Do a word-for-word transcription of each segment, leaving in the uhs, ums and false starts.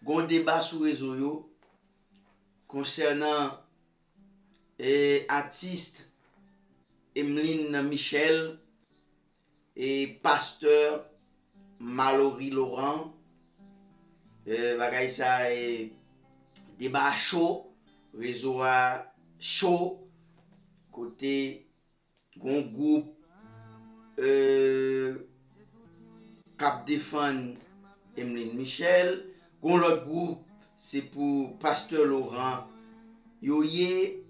Gon deba sou rezo yo konsènan, e, atis Emeline Michel e pastè Malory Laurent. E, bagay sa, e, deba a cho, rezo a cho, kote gon gwoup, e, k ap defann Emeline Michel, gon lòt gwoup se pou pastè Laurent yo ye.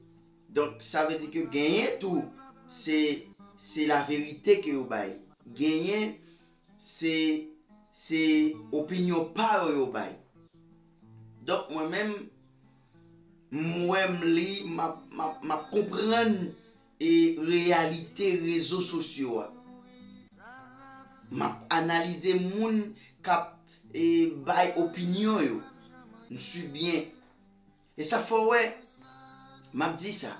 Donk, sa vle di ke genyen tou, se, se laverite ke yo bay. Genyen, se, se opinyon pa yo yo bay. Donk, mwen menm, m wè m li, m ap, m ap, m ap konprann, e, reyalite rezo sosyo a. M ap analize moun k ap, e, bay opinyon yo. M swiv byen. E sa fè w wè, m ap di sa.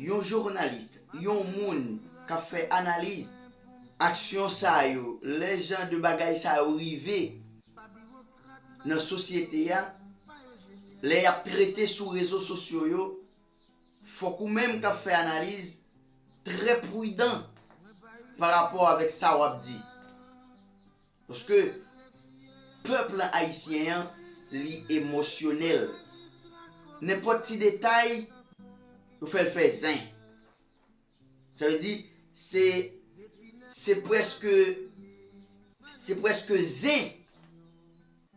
Yon jounalis, yon moun k ap fè analiz aksyon sa yo, lè jan de bagay sa yo rive nan sosyete a, lè y ap trete sou rezo sosyo yo, fòk ou menm k ap fè analiz trè pridan pa rapò avèk sa w ap di. Paske pèp lan ayisyen an, li emosyonèl. Nenpòt ti detay, yo fè l fè zen. Sa vle di, se, se prèske, se prèske zen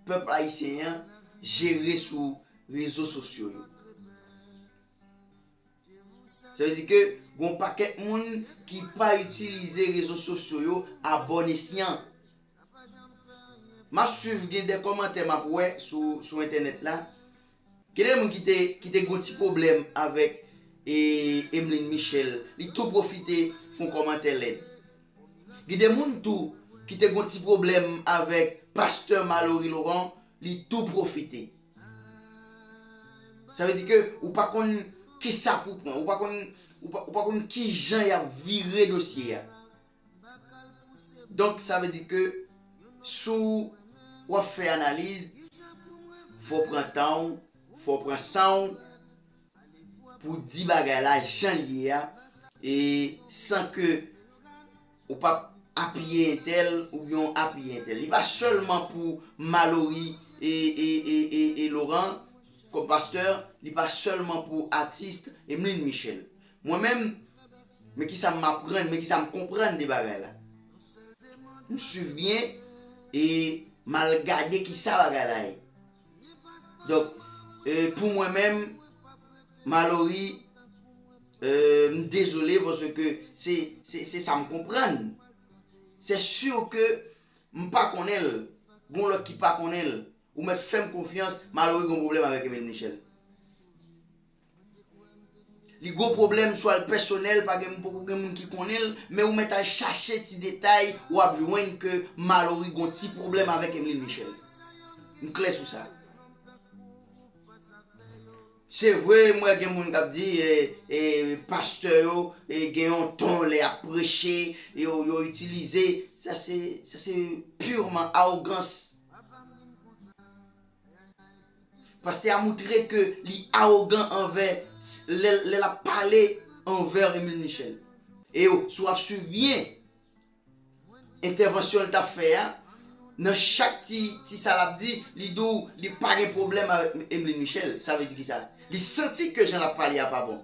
pèp ayisyen an jere sou rezo sosyo yo. Sa vle di ke gon pakèt moun ki pa itilize rezo sosyo yo a bon esyan. M ap swiv, gen de kòmantè m ap wè sou, sou entènèt la. Gen de moun ki te, ki te gon ti pwoblèm avèk, e, Emeline Michel. Li tou pwofite fè yon kòmantè lèd. Gen de moun tou ki te gon ti pwoblèm avèk pastè Malory Laurent. Li tou pwofite. Sa vle di ke ou pa konn kisa pou pran, ou pa konn, ou pa, ou pa konn kijan y ap vire dosye a. Donk, sa vle di ke si w ap fè analiz, fò w pran tan w, fò w pran san w pou di bagay la jan l ye a, e san ke ou p ap apiye entèl oubyen w apiye entèl. Li pa sèlman pou Malory e, e, e, e, e Laurent kòm pastè, li pa sèlman pou atis Emeline Michel. Mwen menm, men kisa m aprann, men kisa m konprann de bagay la. M swiv byen e m al gade kisa bagay la ye. Donk, e, pou mwen menm, Malory, e, m dezole paske se, se, se sa m konprann. Se si ke m pa konnen l, gon lòt ki pa konnen l, ou mèt fè m konfyans, Malory gon pwoblèm avèk Emeline Michel. Li gon pwoblèm, swa l pèsonèl, pa gen, poko gen moun ki konnen l, men ou mèt al chache ti detay, w ap jwenn ke Malory gon ti pwoblèm avèk Emeline Michel. M klè sou sa. Se vre, m wè gen moun k ap di, e, e, pastè yo, e, gen yon ton lè y ap preche, yo, yo itilize. Sa se, sa se purement arogans. Pastè a moutre ke li awogan anvè, lè, lè l ap pale anvè Emeline Michel. E yo, si w ap swiv byen entèvansyon l t ap fè a, nan chak ti, ti sa l ap di, li di w li pa gen pwoblèm avèk Emeline Michel. Sa vle di kisa? Li santi ke jan l ap pale a pa bon.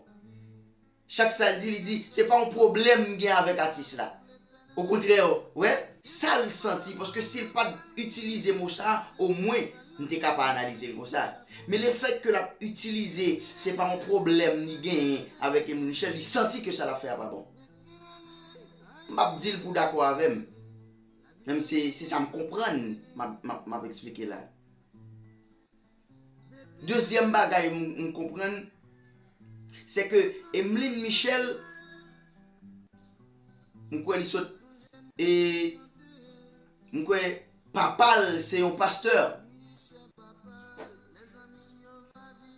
Chak sa l di, li di, se pa yon pwoblèm m gen avèk atis la. Okontrè, wè, sa l santi, paske si l pa t itilize mo sa a, omwen, m te ka pa analize l konsa. Men lefètke l ap itilize, se pa yon pwoblèm li genyen avèk Emeline Michel, li santi ke sa l ap fè a pa bon. M p ap di l pou w dakò avè m. Men se, se sa m konprann, m ap, m ap, m ap eksplike la. Dezyèm bagay m, m konprann, se ke Emeline Michel, m kwè li sot, e m kwè papa l se yon pastè.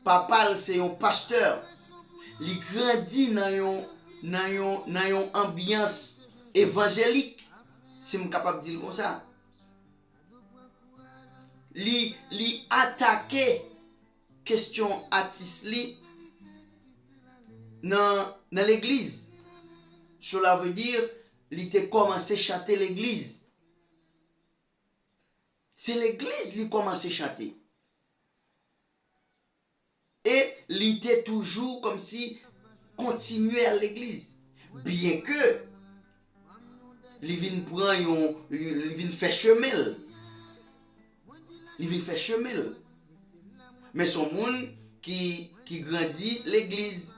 Papa l se yon pastè. Li grandi nan yon, nan yon, nan yon anbyans evanjelik, si m kapab di l konsa. Li, li atake kesyon atis li nan, nan legliz. Cela veut dire, li te kòmanse chante legliz. Se legliz li kòmanse chante. E li te toujou kòmsi kontinye al legliz. Byenke li vin pran yon, li vin fè chemen l. Li vin fè chemen l. Men se yon moun ki, ki grandi legliz,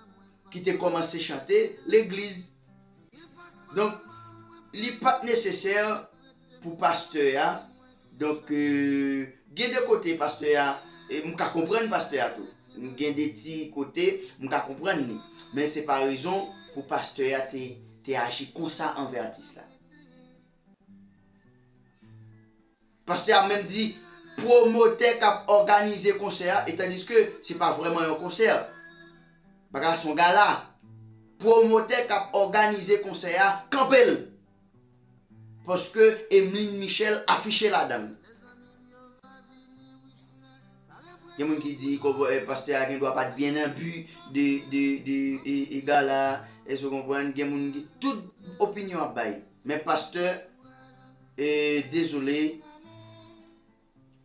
ki te kòmanse chante legliz. Donk, li pa t nesesè pou pastè a. Donk, euh, gen de kote pastè a, e m ka konprann pastè a tou. M gen de ti kote, m ka konprann li. Men se pa rezon pou pastè a te, te aji konsa anvè atis la. Pastè a menm di, pwomotè k ap òganize konsè a, e tandiske se pa vrèman yon konsè. Bagay se yon gala. Pwomotè k ap òganize konsè a, kanpe l. Paske Emeline Michel afiche ladan l. Gen moun ki di, kòm, eh, pastè a gen dwa pa t byen nan bi de, de, de, e, e gala, èske w konprann? Gen moun ki, tout opinyon ap bay. Men pastè, eh, dezole,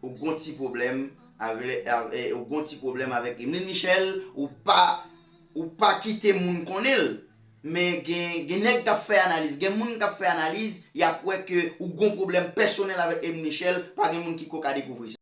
ou gon ti pwoblèm avè, avè, ou gon ti pwoblèm avèk Emeline Michel, ou pa, ou pa kite moun konnen l. Men gen, gen nèg k ap fè analiz, gen moun k ap fè analiz, y ap wè ke ou gon pwoblèm pèsonèl avèk Emeline Michel, pa gen moun ki ko ka dekouvri sa.